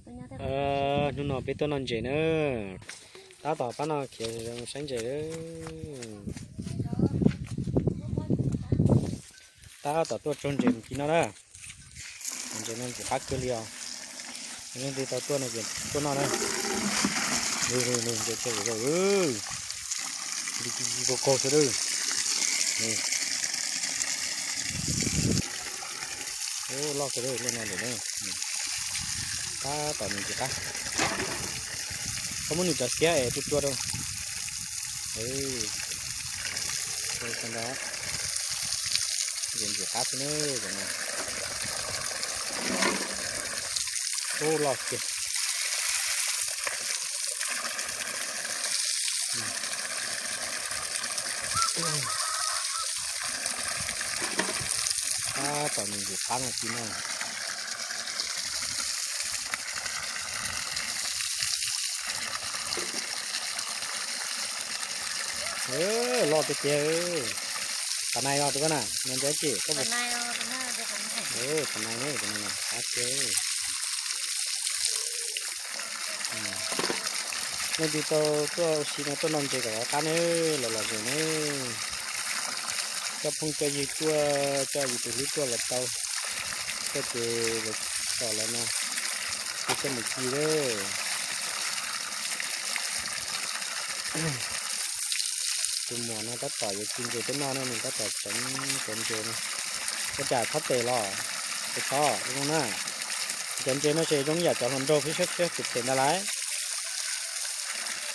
Hnub no peb tuaj noj ntses na. Tab tom pab no khiav zoo saib ntses. Tab tom tuaj tsaug ntses mus ci noj na. Ntses no ntses qab kawg li os. Leej twg tau tuaj no ces tuaj noj na. Ntses thiaj zoo. Kaug kaug xwb. Loj kawg loj no lawm na. Tab tom nws ntses qab. Koj muab nws cov xiab es tua tua rau. Ntses ntses qab xwb na. Ub, loj tiag. Tab tom nws ntses qab no ci no. Loj tiag tiag. Tam nais los tus koj na, no ntses tsis koj. Tam nais ne, tam nais qab tiag. Leej twg tau tuaj ua si no tuaj noj ntses kom qab ne, los los mus ne. Coj phooj coj ywg tuaj, coj yus tus hlub tuaj los tau. Tuaj ces lawv tsom los no, tus coj mus ci lawm. Tus muam no tab tom yuav ci ntses tuaj noj na, nws tab tom tseev cov ntses no. Ua cas chob tes los? Tes chob zoo na. Cov ntses no ces zoo yam cov hluas nraug siab siab phem phem ntag lauj.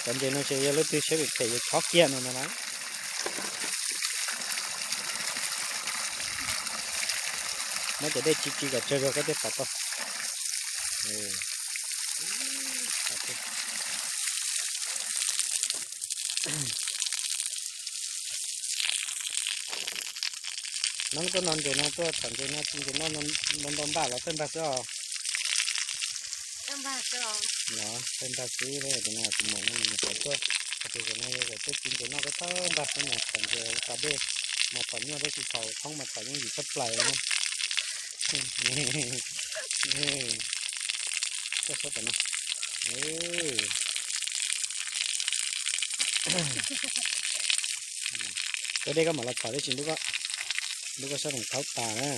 Cov ntses no ces yog leej twg siab phem phem yuav chob kiag no ntag lauj. Muab cov dej tsis tsis kom tsawg zog koj thiaj pom tau. No tuaj noj ntses no tuaj tsom ntses no ci ntses noj ntau ntau npaj los tawg npag xwb os. Los tawg npag xwb, tus no tus muam no nws tuaj, tus no yog tuaj ci ntses noj tawg npag xwb mas tsom ntses tas dej mas tsom nyuaj tab sis thaum thoob mas tsom yooj yim tshaj plaws li. Koj saib tom no. Ua dej koj mam los tsom tib si, lub koj sab khoom khaub tas na.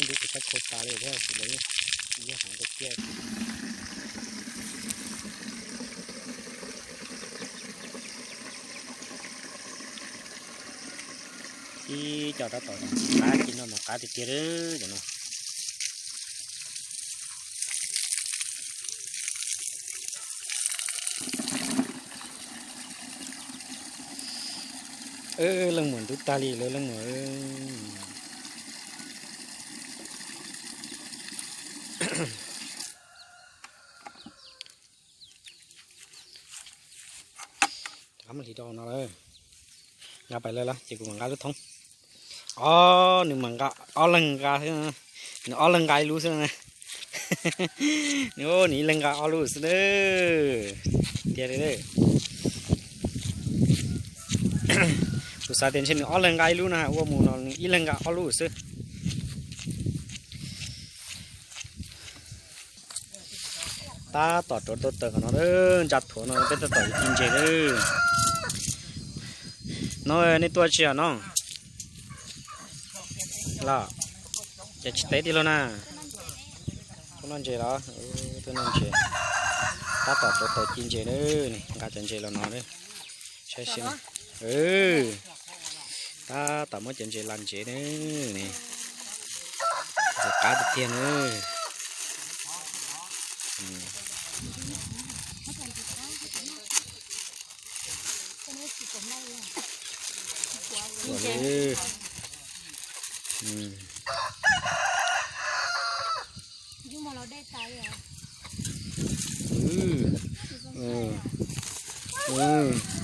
Lub kuv sab khoom tas li thiab kuv los yeej heev kawg kiag. Ib co tab tom qab ci no mas qab tiag tiag li cov no. Leej muam ntub tag li lawm leej muam. Rov qab mus hliv rau no lawm. Nqa pais lawm los ces kuv mam nqa lub thoob. Ob, nws mam nqa, ob leeg nqa xwb, nws ob leeg nqa ib lub xwb na. Nws, nws ib leeg nqa ob lub xwb na. Tiag li. Kuv xav tias ntshe nws ob leeg nqa ib lub na, ua mus no nws ib leeg nqa ob lub xwb. Tab tom rauv taws qhov no, ntsa thuav no peb tab tom yuav ci ntses na. No nej tuaj tsis os no? Los, ces tsis teb tij laug na. Tuaj noj ntses los? Tuaj noj ntses. Tab tom rauv taws ci ntses na, nqa cov ntses los no. Saib seb. Tab tom muab cov ntses las ntsev ne. Ntses qab tiag tiag na.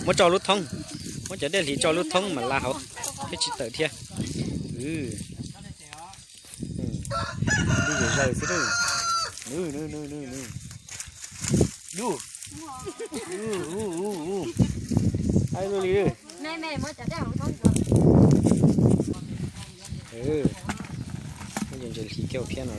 Muab tso lub thoob, muab cov dej hliv tso lub thoob mam las hauv, thiaj tsis tawm thiab. Dub zom zaws xwb. Dub. Dub. Dub li. Muab cov dej hauv thoob. Muab cov ntses hliv kiag ua phiab no.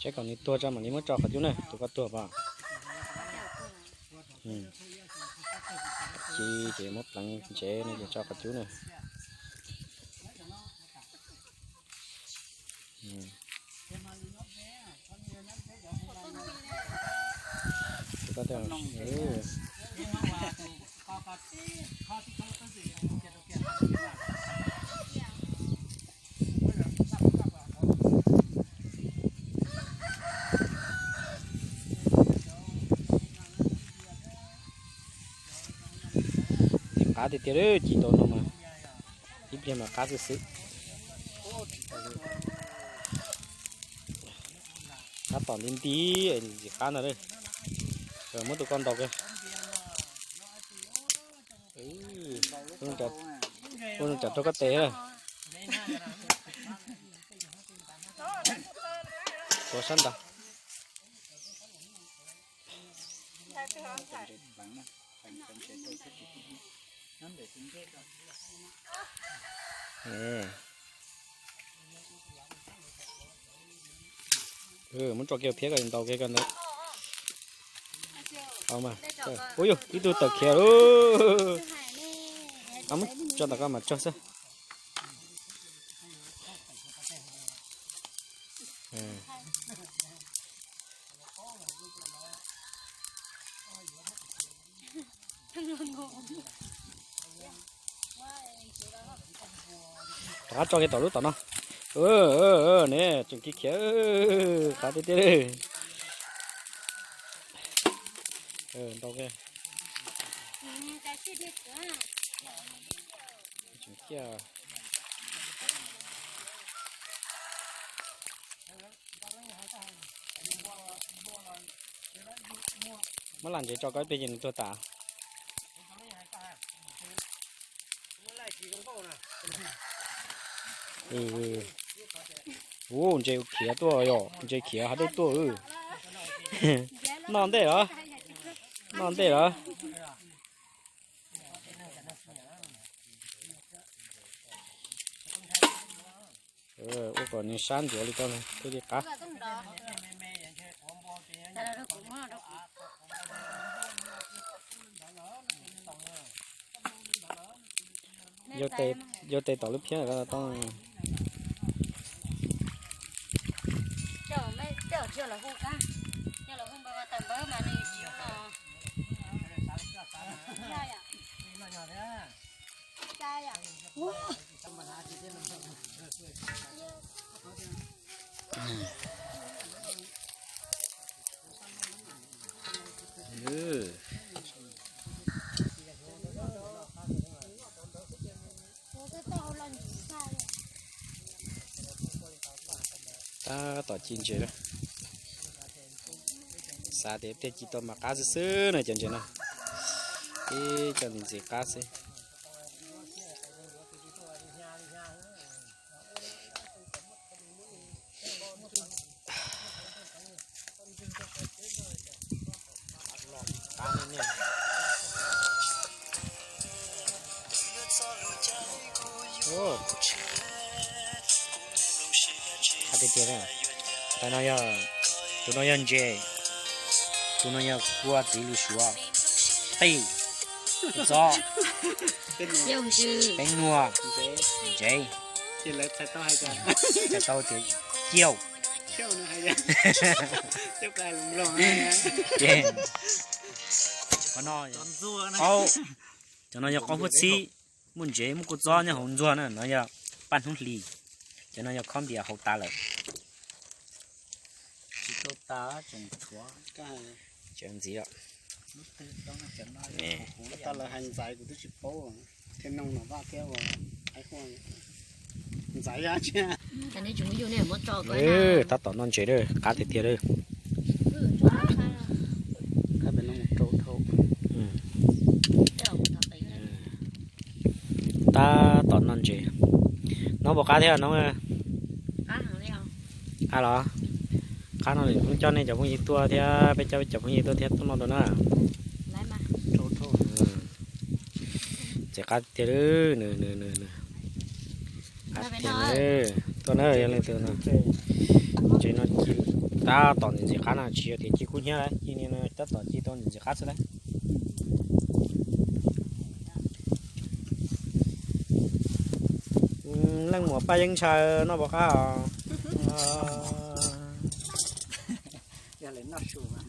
Saib kom nws tuag tso mam li muab tso qhov cub na, tus koj tuag pom. Ci ces muab pleev ntsev no ces tso qhov cub na. Qab tiag tiag, ci tau no mas ib pliag mas qab xwb xwb. Qab tom nti nti, ntxim qab ntag. Muab tus koj ntaus kiag. Ua zoo tsam raug koj tes. Tuav sab nrad. Muab tso kiag phiab kom ntaus kiag ntawd. Ua yog ib tug tawm khiav lawm. Muab tso tom koj mas tsawg xwb. Rov qab tso kiag tom lub tom no. Ne tseem khiav khiav, qab tiag tiag. Ntau kiag. Tseem khiav. Muab lam ntsev tso koj ib pliag ces nws tuag tas. Ub, ntses khiav tuaj yom, ntses khiav hav dej tuaj. Noj ntej los? Noj ntej los? Ua kom nws sab ntsuav li ko thiaj li qab. Yog tes tom lub phiab tau. Tab tom ci ntses na. Xav tias tej ci tau mas qab xwb xwb na cov ntses no. Ib co ntxim ntxim qab xwb. Qab tiag tiag. Tus no yog, tus no yog ntses, tus no yog kua txiv lws suav, qij, txob, peeb nuag, ntsev. Txhais tau tias ciauj. Ces qhov no, qaub, cov no yog qaub fuab txhib, muaj ntsev muaj kua txob nyob hauv ntxuag na, no yog paj hnub hlis, cov no yog khob npias haus tas lawm. Tsis tau tas, tseem tshuav. Tseem ntxiv os. Lawv hais ntxaiv kuv twb tsis paub. Thiab noo no vaj thiab ua ntxaiv ntxaiv. Tab tom noj ntses lawm, qab tiag tiag lawm. Tab tom noj ntses. Noob puas qab thiab noob? Qab los? Qab no lwm hnub coj nej cov phooj ywg tuaj thiab, peb coj peb cov phooj ywg tuaj thiab tuaj noj dua na. Ntxim qab tiag lawm. Qab tiag lawm. Tuaj na, yog leej twg no. Ntses no tab tom ntxim ntxim qab na, tsis yog tias ci kub hnyiab, ci ni tab tom ci tau ntxim ntxim qab xwb na. Leej muam Paj Yeeb Ntshaw noj puas qab os? Yog lawv noj su mas